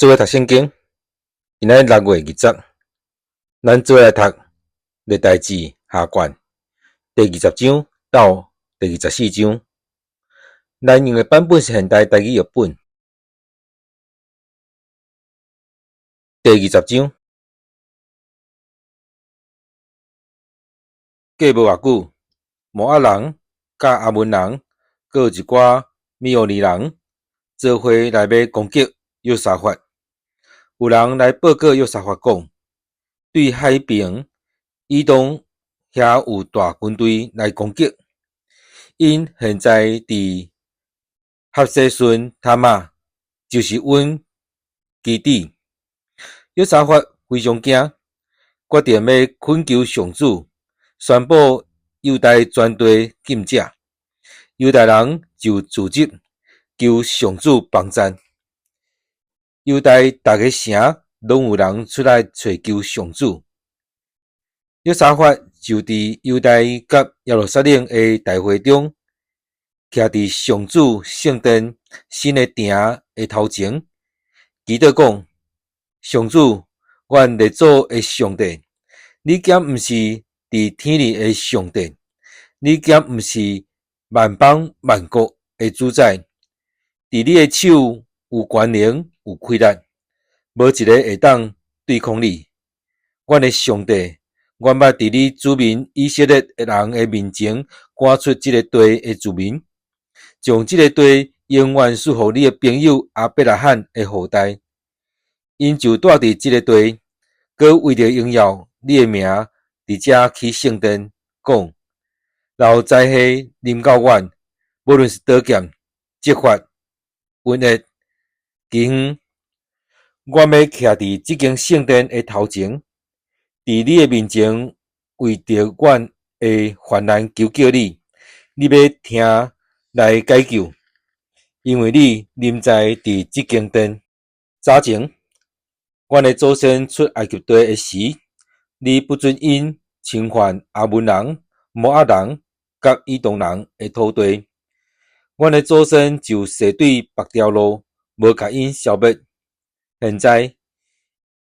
做伙讀聖經，今仔日6月20，咱做伙來讀歷代志下卷第20章到第24章。咱用的版本是現代台語譯本。第二十章，過無偌久，摩押人、佮亞捫人，閣有一寡米烏尼人，做伙來欲攻擊約沙法。有人來報告約沙法講，對海邊以東遐有大軍隊來攻擊，𪜶現在佇合洗順他瑪，就是阮基地。約沙法非常驚，決定欲懇求上主，宣布猶大全地禁食。猶大人就組織求上主幫贊。猶大逐个城攏有人出來揣求上主。約沙法就佇猶大佮耶路撒冷的大會中，徛佇上主聖殿新的埕的頭前，祈禱講：上主，阮列祖的上帝，你敢毋是佇天裡的上帝？你敢毋是萬邦萬國的主宰？佇你的手有權能，有氣力，無一个會當對抗你。阮的上帝，阮捌佇你子民以色列人的面前趕出這个地的子民，將這个地永遠賜予你的朋友亞伯拉罕的後代。𪜶就蹛佇這个地，閣為著榮耀你的名，佇遮起聖殿，講：若有災禍臨到阮，無論是刀劍、責罰、瘟疫、饑荒，阮欲徛佇這間聖殿的頭前，佇你的面前為著阮的患難求叫你，你欲聽來解救，因為你臨在佇這間殿。早前，阮的祖先出埃及地的時，你不准𪜶侵犯亞捫人、摩押人佮以東人的土地。阮的祖先就踅對別條路，無共𪜶消滅。現在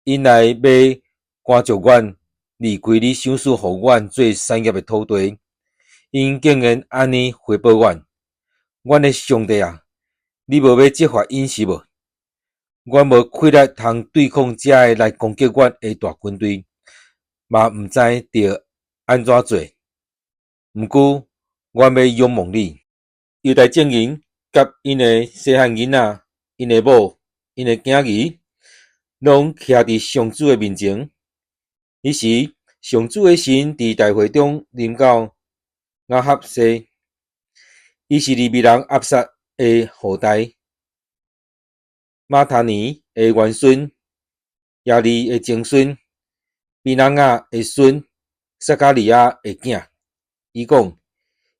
，𪜶來欲趕逐阮離開你賞賜予阮做產業的土地，𪜶竟然按呢回報阮。阮的上帝啊，你無欲責罰𪜶是無？阮無氣力通對抗這个來攻擊阮的大軍隊，嘛毋知著按怎做。毋過，阮欲仰望你。猶大眾人佮𪜶的細漢囡仔、𪜶的某、𪜶的囝兒，攏徛佇上主的面前。彼時，上主的神佇大會中臨到雅哈西，伊是利未人亞薩的後代，馬他尼的外孫，耶利的曾孫，比拿雅的孫，撒迦利亞的囝。伊講：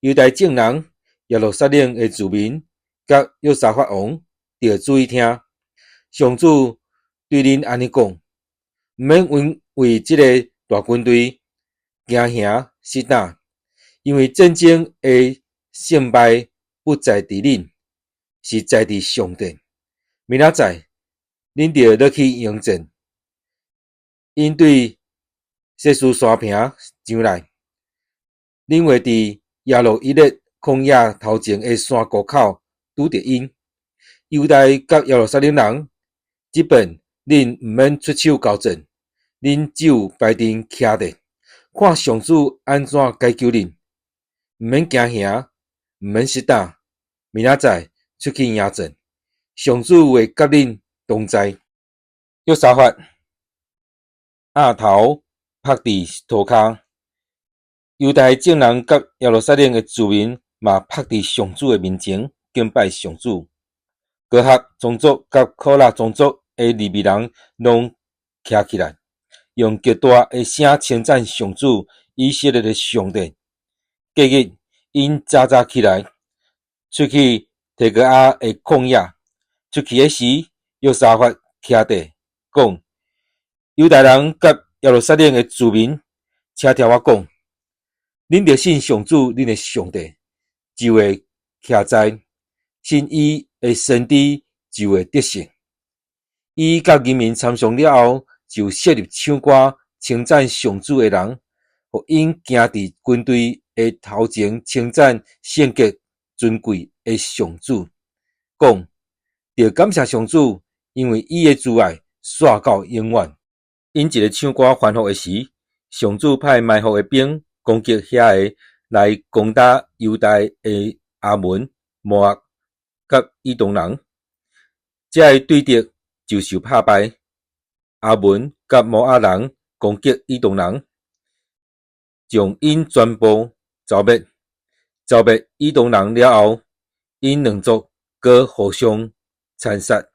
猶大眾人、耶路撒冷的子民，佮約沙法王，著注意聽。上主對恁按呢講：毋免因為這个大軍隊驚嚇失膽，因為戰爭的勝敗不在佇恁，是在佇上帝。明仔載，恁著落去迎戰。𪜶對設斯山坪上來，恁會佇耶路伊勒曠野頭前的山谷口拄著𪜶。猶大佮耶路撒冷人，這擺恁毋免出手交戰，恁只有排陣徛著，看上主按怎解救恁。毋免驚嚇，毋免失膽，明仔載出去迎戰，上主會佮恁同在。約沙法額頭拍佇塗跤，猶大眾人佮耶路撒冷的子民嘛拍佇上主的面前敬拜上主。哥合宗族佮可拉宗族的利未人攏徛起來，用極大的聲稱讚上主以色列的上帝。隔日，𪜶早早起來，出去提哥亞的曠野。出去的時，約沙法徛著講：猶大人佮耶路撒冷的子民，請聽我講，恁著信上主恁的上帝，就會徛在；信伊的先知，就會得勝。伊佮人民參商了後，就設立唱歌稱讚上主的人，予𪜶行佇軍隊的頭前稱讚聖潔尊貴的上主，講：著感謝上主，因為伊的慈愛紲到永遠。𪜶一咧唱歌歡呼的時，上主派埋伏的兵攻擊遐个來攻打猶大的亞捫、摩押佮以東人，這个對敵就受拍敗。亞捫佮摩押人攻擊以東人，將𪜶全部剿滅。剿滅以東人了後，𪜶兩族閣互相殘殺。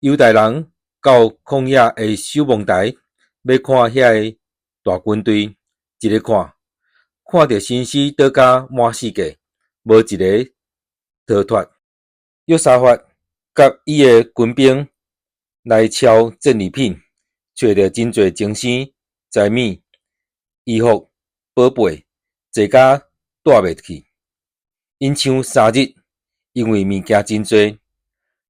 猶大人到曠野的守望台，欲看遐个大軍隊，一咧看，看著身屍倒甲滿四界，無一个逃脫。約沙法佮伊的軍兵來抄戰利品，揣著真濟精牲、財物、衣服、寶貝，濟甲帶袂去。𪜶搶3日，因為物件真濟。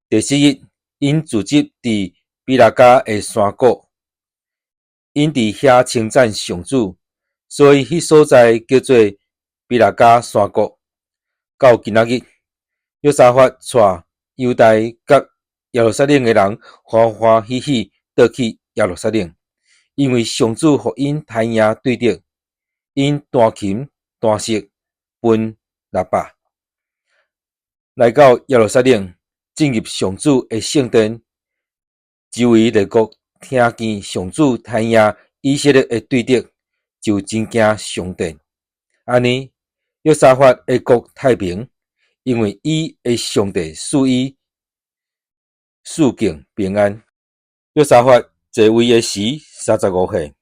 第四日，𪜶聚集佇比拉迦的山谷，𪜶佇遐稱讚上主，所以彼所在叫做比拉迦山谷。到今仔日，約沙法帶猶大佮耶路撒冷的人歡歡喜喜倒去耶路撒冷，因為上主予𪜶刣贏對敵，𪜶彈琴彈瑟分喇叭，來到耶路撒冷，進入上主的聖殿。周圍列國聽見上主刣贏以色列的對敵，就真驚上帝。按呢，約沙法的國太平，因為伊的上帝賜伊四境平安。約沙法在位的時35歲，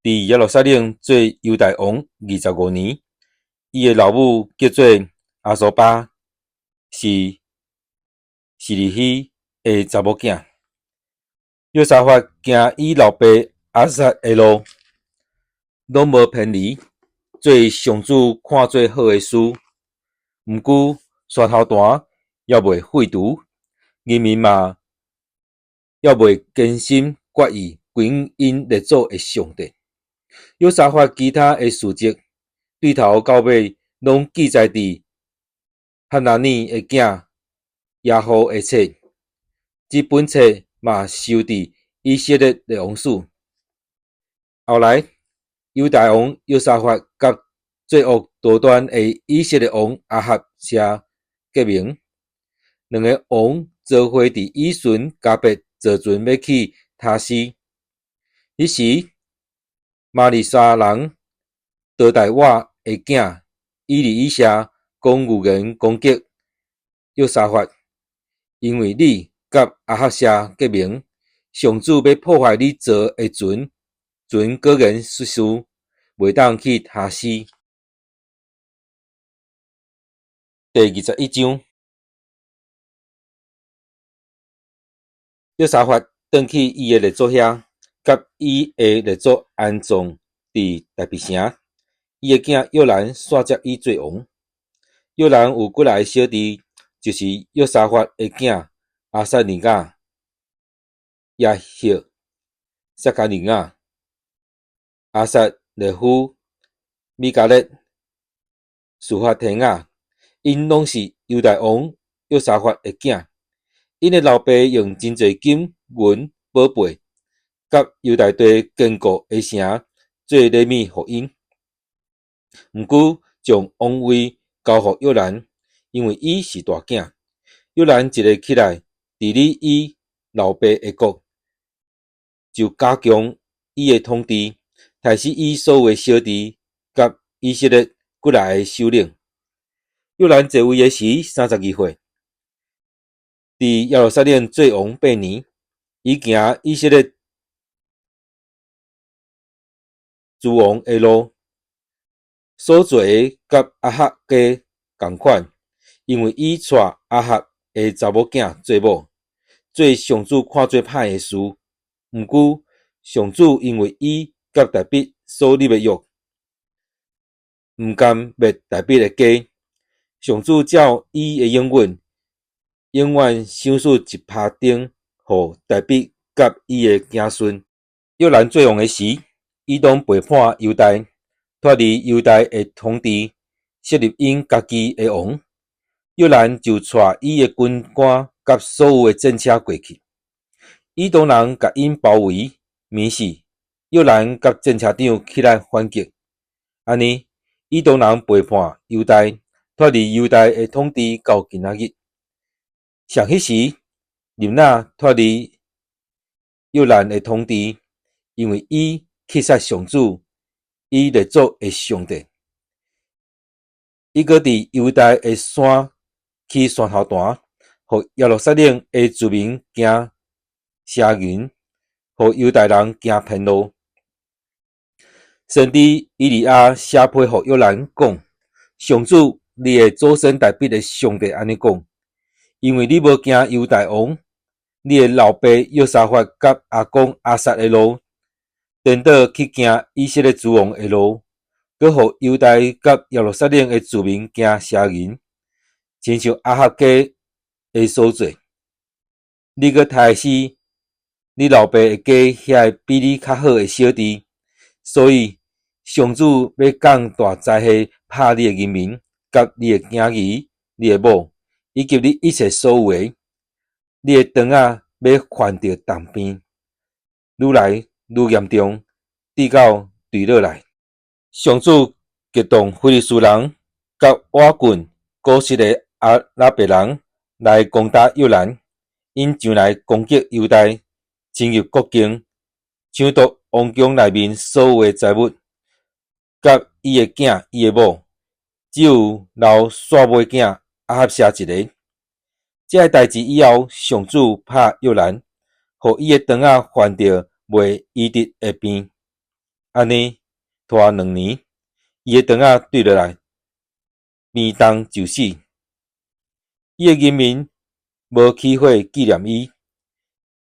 佇耶路撒冷做猶大王25年。伊的老母叫做亞蘇巴，是示利希的查某囝。約沙法行伊老爸亞撒的路，攏無偏離，做上主看做好的事。毋過山頭壇猶未廢除，人民嘛猶未堅心決意歸向𪜶列祖的上帝。約沙法其他的事蹟，對頭到尾攏記載佇哈拿尼的囝耶戶的冊。這本冊嘛收佇以色列列王史。後來，猶大王約沙法佮作惡多端的以色列王亞哈謝結盟，兩个王做伙佇以旬迦別坐船欲去他施。彼時，瑪利沙人多大瓦的囝以利以謝講預言攻擊約沙法，因為你佮亞哈謝結盟，上主欲破壞你坐的船，船果然失事，袂當去他施。第21章，約沙法轉去伊的列祖遐，佮伊的列祖安葬佇大衛城。伊的囝約蘭紲接伊做王。約蘭有幾若个小弟，就是約沙法的囝亞撒利雅、耶赫、撒迦利亞、亞撒列夫、米迦勒、示法提雅，𪜶攏是猶大王約沙法的囝。𪜶的老爸用真濟金銀寶貝，佮猶大地堅固的城做禮物予𪜶。毋過將王位交予約蘭，因為伊是大囝。約蘭一个起來治理伊老爸的國，就加強伊的統治，刣死伊所有的小弟佮以色列幾若个首領。約蘭在位的時32歲，佇耶路撒冷做王8年。伊行以色列諸王的路，所做的佮亞哈家仝款，因為伊娶亞哈的查某囝做某，做上主看做歹的事。毋過上主因為伊佮大衛所立的約，毋甘滅大衛的家。上主照伊的應允，永遠賞賜一拍燈予大衛佮伊的子孫。約蘭做王的時，以東背叛猶大，脫離猶大的統治，設立𪜶家己的王。約蘭就帶伊的軍官佮所有的戰車過去。以東人共𪜶包圍，暝時，約蘭佮戰車長起來反擊。按呢，以東人背叛猶大，脫離猶大的統治到今仔日。上彼時，利ブ拿脫離約蘭的統治，因為伊去殺上主，伊列祖的上帝。伊閣佇猶大的山起山頭壇，予耶路撒冷的住民行邪淫，予猶大人行偏路。先知以利亞寫批予約蘭講：上主，你的祖先大衛的上帝按呢講：因為你無行猶大王，你的老爸約沙法佮阿公亞撒的路，顛倒去行以色列諸王的路，閣予猶大佮耶路撒冷的住民行邪淫，親像亞哈家的所做。你閣刣死你老爸的家遐个比你較好的小弟，所以上主欲降大災禍拍你的人民，佮你的囝兒、你的某，以及你一切所有的。你的腸仔欲犯著重病，愈來愈嚴重，直到墜落來。上主激動非利士人佮瓦棍古實的阿拉伯人來攻打約蘭，𪜶上來攻擊猶大，侵入國境，搶奪王宮內面所有的財物，佮伊的囝、伊的某，只有留細尾囝亞哈謝一个。這个代誌以後，上主拍約蘭，予伊的腸仔犯著袂醫治的病。按呢，拖2年，伊的腸仔墜落來，病重就死。伊的人民無起火紀念伊，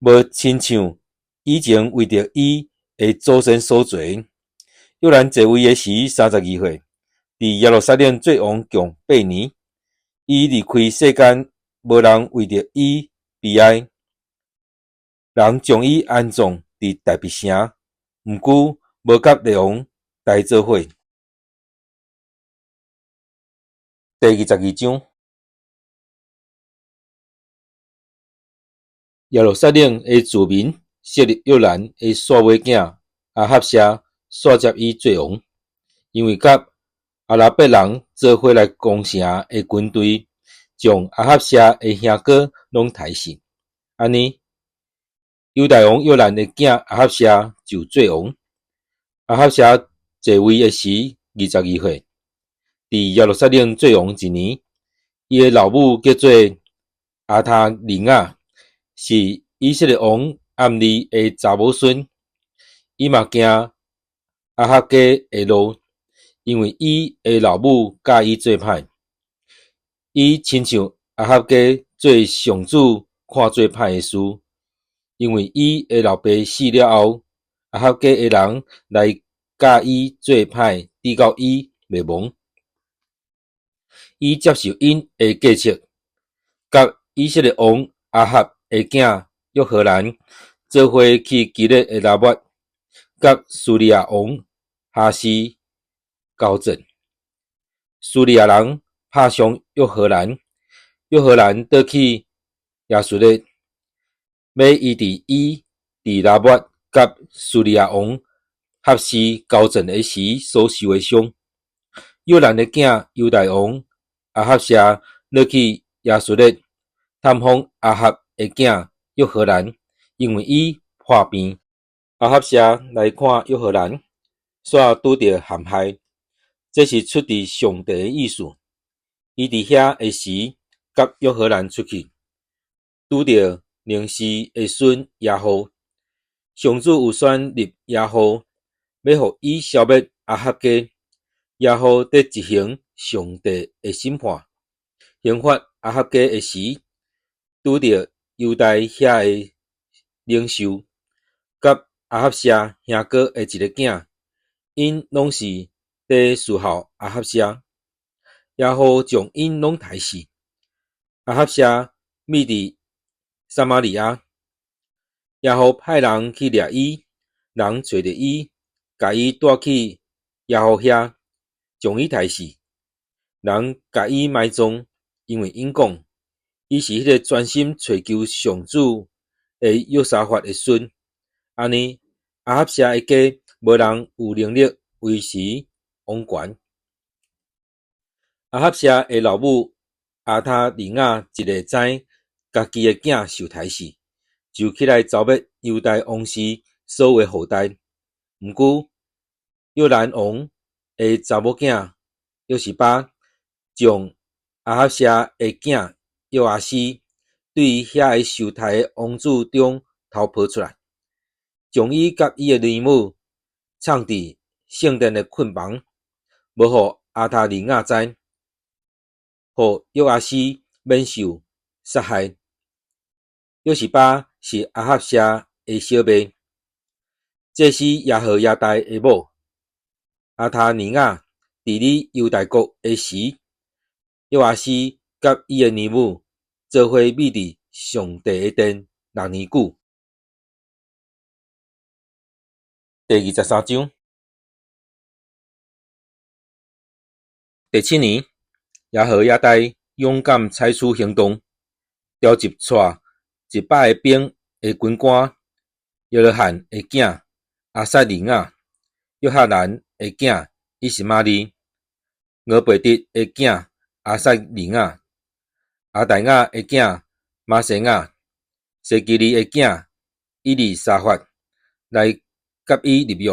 無親像以前為著伊的祖先所做。約蘭在位的時32歲，佇耶路撒冷做王共8年。伊離開世間，無人為著伊悲哀。人將伊安葬佇大衛城，毋過無佮列王待做伙。第22章，耶路撒冷的住民設立約蘭的細尾囝亞哈謝紲接伊做王，因為佮阿拉伯人做伙來攻城的軍隊，將亞哈謝的兄哥攏刣死。按呢，猶大王約蘭的囝亞哈謝就做王。亞哈謝在位的時22歲，佇耶路撒冷做王一年。伊的老母叫做亞他利雅，是以色列王暗利的查某孫。伊嘛行亞哈家的路，因為伊的老母教伊做歹。伊親像亞哈家做上主看做歹的事，因為伊的老爸死了後，亞哈家的人來教伊做歹，直到伊滅亡。伊接受𪜶的計策，佮以色列王亞哈的囝約何蘭做伙去基列的拉末，佮敘利亞王哈薛交戰。敘利亞人拍傷約何蘭，約何蘭倒去耶斯列，欲醫治伊佇拉末佮敘利亞王哈薛交戰的時所受的傷。約蘭的囝猶大王亞哈謝落去耶斯列探訪亞哈的囝約何蘭，因為伊破病。亞哈謝來看約何蘭，煞拄著陷害，這是出佇上帝的意思。伊佇遐的時，佮約何蘭出去，拄著寧示的孫耶戶。上主有選立耶戶，欲予伊消滅亞哈家。耶戶佇執行上帝的審判，刑罰亞哈家的時，拄著猶大遐的領袖，佮亞哈謝兄哥的一个囝，𪜶攏是佇侍候亞哈謝。耶戶將𪜶攏刣死。亞哈謝覕佇撒瑪利亞。耶戶派人去掠伊，人揣著伊，共伊帶去耶戶遐，將伊刣死。人共伊埋葬，因為𪜶講，伊是彼个專心揣求上主的約沙法的孫。按呢，亞哈謝的家無人有能力維持王權。亞哈謝的老母亞他利雅一下知家己的囝受刣死，就起來剿滅猶大王室所有的後代。毋過，約蘭王的查某囝約示巴將亞哈謝的囝約阿斯對遐个受刣的王子中偷抱出來，將伊佮伊的奶母藏佇聖殿的睏房，無予亞他利雅知，予約阿斯免受殺害。約示巴是亞哈謝的小妹，祭司耶何耶大的某。亞他利雅治理猶大國的時，約阿斯佮伊的奶母做伙覕佇上帝的殿6年久。第23章，第七年，耶何耶大勇敢採取行動，召集帶100个兵的軍官耶羅罕的囝亞撒利雅、約哈難的囝以實瑪利、俄備得的囝亞撒利雅、亞大雅的囝瑪西雅、西基利的囝以利沙法來佮伊立約。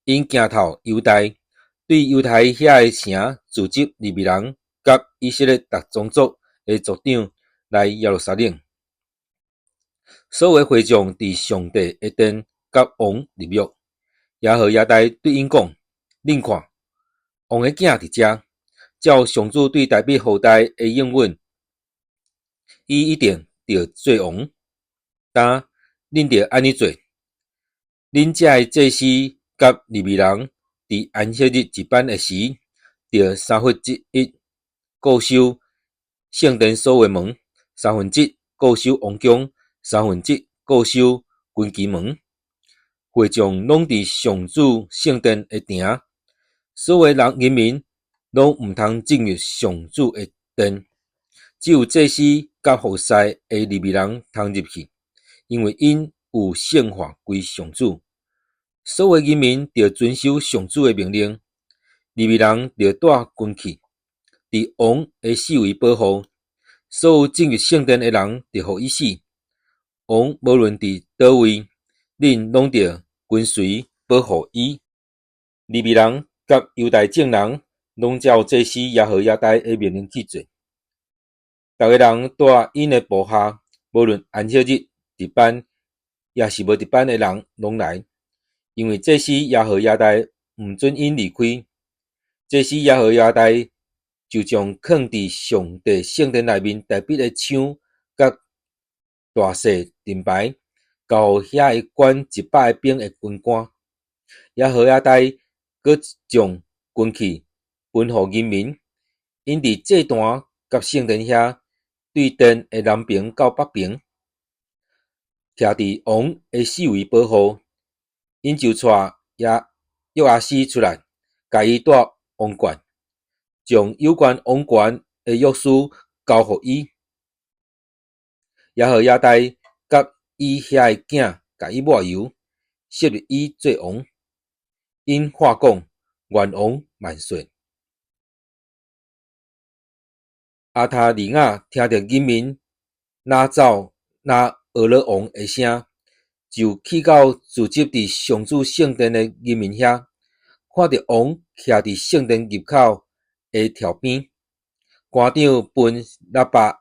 𪜶行透猶大，對猶大遐个城聚集利未人佮以色列逐宗族的族長來耶路撒冷。所有會眾佇上帝的殿佮王立約。耶何耶大對𪜶講：恁看，王的囝佇遮，照上主對大衛後代的應允，伊一定著做王。但恁著按呢做，恁遮的祭司佮利未人佇安息日值班的時，著三分之一固守聖殿所有的門，三分之一固守王宮，三分之一固守軍旗門。會眾攏佇上主聖殿的埕，所有人人民攏毋通進入上主的殿，只有祭司佮服侍的利未人通入去，因為𪜶有聖化歸上主。所有人民著遵守上主的命令，利未人著帶軍器，佇王的四圍保護。所有進入聖殿的人，著予伊死。王無論佇佗位，恁攏著跟隨保護伊。利未人佮猶大眾人攏照祭司耶何耶大的命令去做。逐个人帶𪜶的部下，無論安息日值班，抑是無值班的人，攏來，因為祭司耶何耶大毋准𪜶離開。祭司耶何耶大就將囥佇上帝聖殿內面大衛的槍佮大細盾牌，交予遐个管100个兵的軍官。耶何耶大閣將軍器分予人民，𪜶佇祭壇佮聖殿遐，對殿的南爿到北爿，徛佇王的四圍保護。𪜶就帶耶約阿斯出來，共伊帶王冠，將有關王權的約書交予伊。耶何耶大佮伊遐个囝共伊抹油，設立伊做王。𪜶喊講：願王萬歲！亞他利雅聽著人民若走若呵咾王的聲，就去到聚集佇上主聖殿的人民遐，看著王徛佇聖殿入口的柱邊，官長分600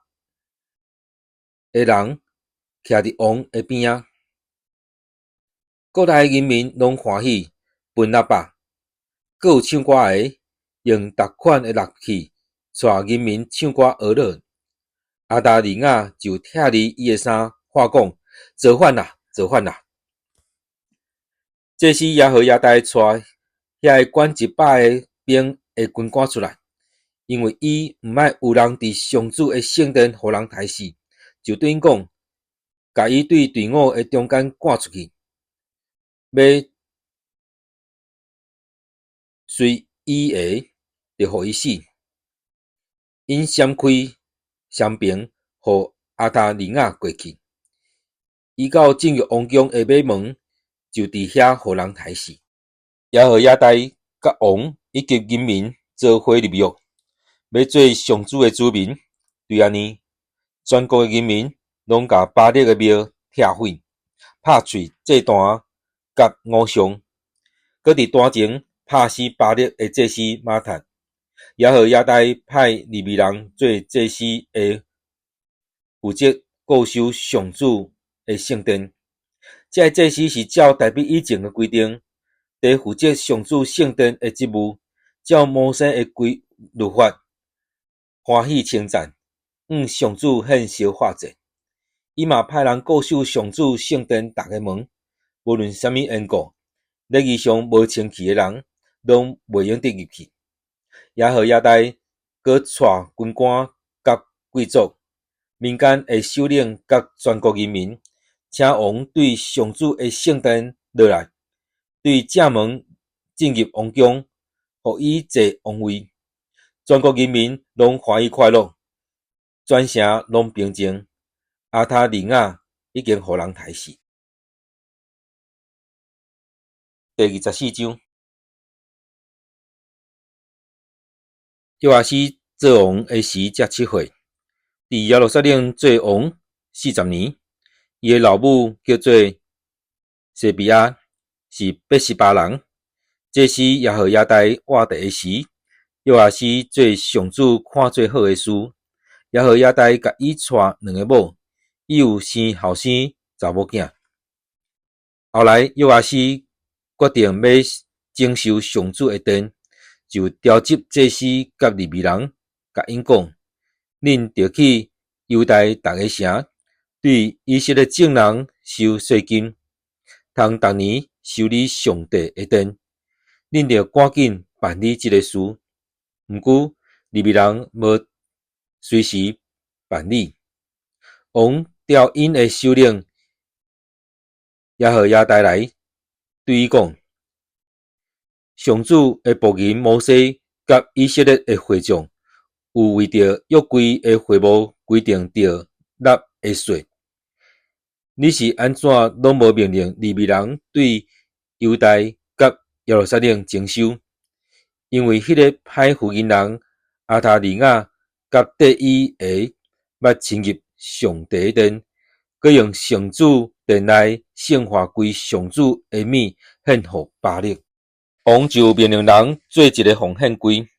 个人徛佇王的邊仔，國內人民攏歡喜，分喇叭，閣有唱歌的，用逐款的樂器，帶人民唱歌呵咾。亞他利雅就拆離伊的衫，喊講：造反啦！造反啦！祭司耶何耶大帶遐个管100个兵的軍官出來，因為伊毋愛有人佇上主的聖殿予人刣死。就對𪜶講，共伊對隊伍的中間趕出去，欲隨伊的，就予伊死。𪜶閃開雙爿，予亞他利雅過去。伊到進入王宮的尾門，就佇遐予人刣死。耶何耶大佮王以及人民做伙立約，欲做上主的子民。對按呢，全國的人民攏共巴力的廟拆毀，拍碎祭壇佮偶像，閣佇壇前拍死巴力的祭司瑪坦。耶何耶大派利未人做祭司的，負責顧守上主的聖殿。這个祭司是照大衛以前的規定，佇負責上主聖殿的職務，照摩西的規律法，歡喜稱讚，向上主獻燒化祭。伊嘛派人顧守上主聖殿逐个門，無論啥物緣故，禮儀上無清氣的人，攏袂用得入去。耶何耶大閣帶軍官佮貴族、民間的首領佮全國人民，請王對上主的聖殿落來，對正門進入王宮，予伊坐王位。全國人民攏歡喜快樂，全城攏平靜。亞他利雅已經予人刣死。第24章，約阿斯做王的時才7歲，佇耶路撒冷做王40年。伊的老母叫做西比亞，是別是巴人。祭司耶何耶大活著的時，約阿斯做上主看做好的事。耶何耶大共伊娶兩个某，伊有生後生查某囝。後來約阿斯決定欲整修上主的殿，就召集祭司佮利未人，共𪜶講：恁著去猶大逐个城，對以色列眾人收稅金，通逐年修理上帝的殿。恁著趕緊辦理這个事。毋過利未人無隨時辦理。王調𪜶的首領耶何耶大來，對伊講：上主的僕人摩西佮以色列的會眾，有為著約櫃的會幕規定著納的稅。你是按怎攏無命令利未人對猶大佮耶路撒冷徵收？因為彼个歹婦人亞他利雅佮綴伊的，欲侵入上帝的殿，閣用上主殿內聖化歸上主的物獻予巴力。王就命令人做一个奉獻櫃，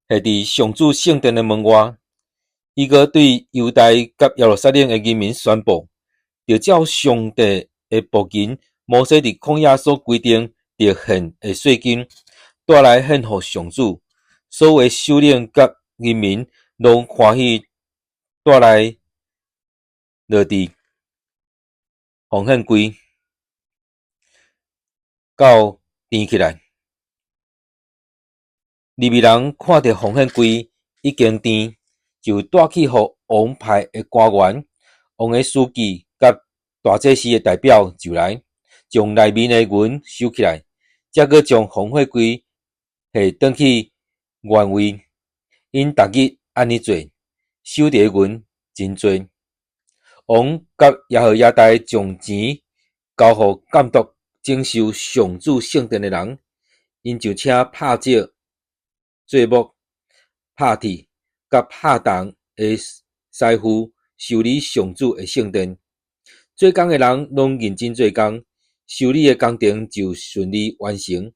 下佇上主聖殿的門外。伊閣對猶大佮耶路撒冷的人民宣布，著照上帝的僕人摩西佇曠野所規定著獻的稅金，帶來獻予上主。所有的首領佮人民攏歡喜帶來落佇奉獻櫃，到甜起來。利未人看著奉獻櫃已經甜，就帶去予王派的官員、王的書記佮大祭司的代表就來，將內面的銀收起來，才閣將奉獻櫃下轉去原位。𪜶逐日按呢做，收著的銀真濟。王佮耶何耶大將錢交予監督整修上主聖殿的人，𪜶就請拍石、做木、拍鐵佮拍銅的師傅修理上主的聖殿。做工的人攏認真做工，修理的工程就順利完成。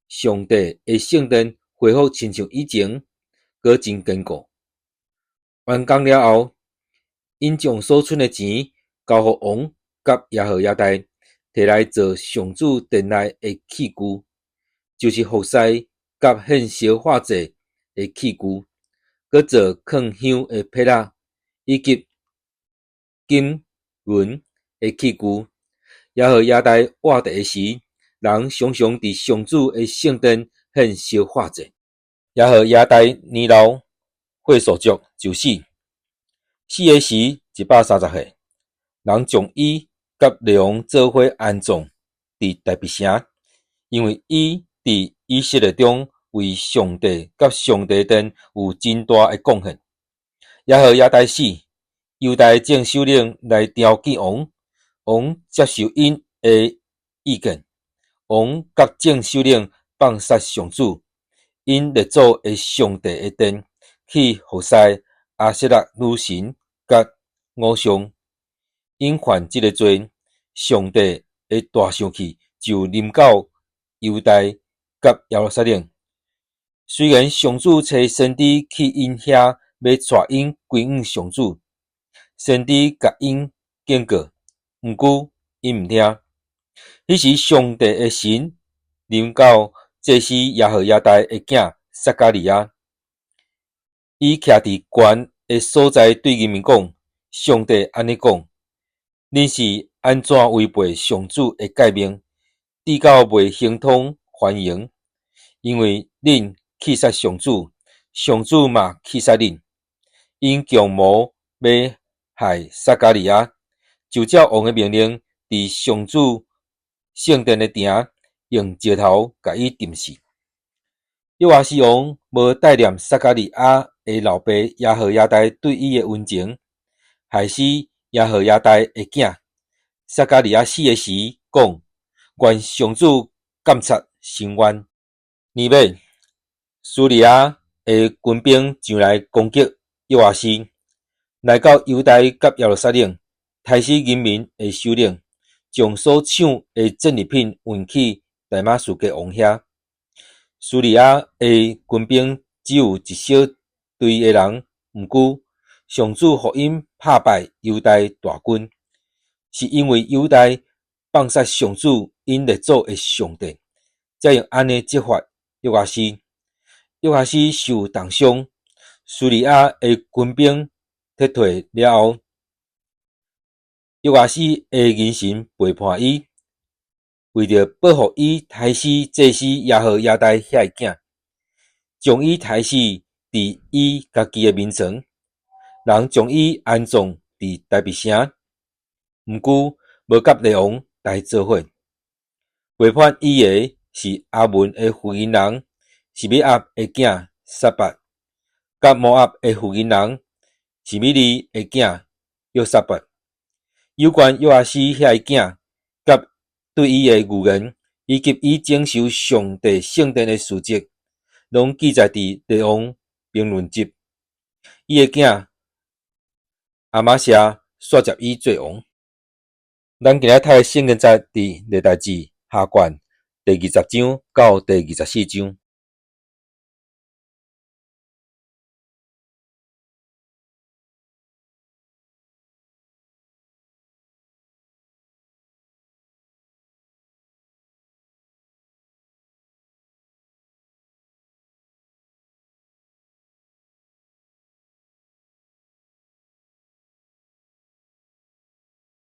上帝的聖殿恢復親像以前，閣真堅固。完工了後，𪜶將所存的錢交予王佮耶何耶大，提來做上主殿內的器具，就是服侍佮獻燒化祭的器具，閣做囥香的撇仔，以及金銀的器具。耶何耶大活著的時，人常常佇上主的聖殿獻燒化祭。耶何耶大年老歲數足，就死。死的時， 130歲，人將伊佮列王做伙安葬佇大衛城，因為伊佇以色列中為上帝佮上帝殿有真大的貢獻。耶何耶大死，猶大眾首領來朝見王，王接受𪜶的意見。王佮眾首領放殺上主，𪜶列祖的上帝的殿，去服侍亞舍拉女神佮偶像。𪜶犯這个罪，上帝的大生氣就臨到猶大佮耶路撒冷。雖然上主差先知去𪜶遐，欲帶𪜶歸向上主，先知共𪜶警告，毋過𪜶毋聽。彼時上帝的神臨到祭司耶何耶大的囝撒迦利亞，伊徛佇懸的所在對人民講：上帝按呢講，恁是按怎違背上主的誡命，至到袂亨通繁榮？因為恁棄殺上主，上主嘛棄殺恁。𪜶強謀欲害撒迦利亞，就照王的命令，佇上主聖殿的埕用石頭共伊釘死。約阿施王無待念撒迦利亞的老爸耶何耶大對伊的恩情，害死耶何耶大的囝。撒迦利亞死的時，講：願上主鑒察伸冤。年尾，敘利亞的軍兵上來攻擊約阿施，來到猶大佮耶路撒冷，刣死人民的首領，將所搶的戰利品運去大馬士革王遐。敘利亞的軍兵只有一小隊的人，毋過上主予𪜶拍敗猶大大軍，是因為猶大放殺上主𪜶列祖的上帝，才用按呢責罰約阿施。約阿施受重傷，敘利亞的軍兵撤退了後，約阿施的人臣背叛伊，為著報復伊刣死祭司耶何耶大遐的囝，將伊刣死佇伊家己的眠床，人將伊安葬佇大衛城，毋過無佮列王來做伙。背叛伊的是亞捫的婦人人示米押的囝撒拔，佮摩押的婦人人示米利的囝約撒拔。有關約阿施遐的囝佮對伊的預言，以及伊整修上帝聖殿的事蹟，攏記載佇列王評論集。伊的囝亞瑪謝紲接伊做王。咱今日讀的聖經節佇歷代志下卷第20章到第24章。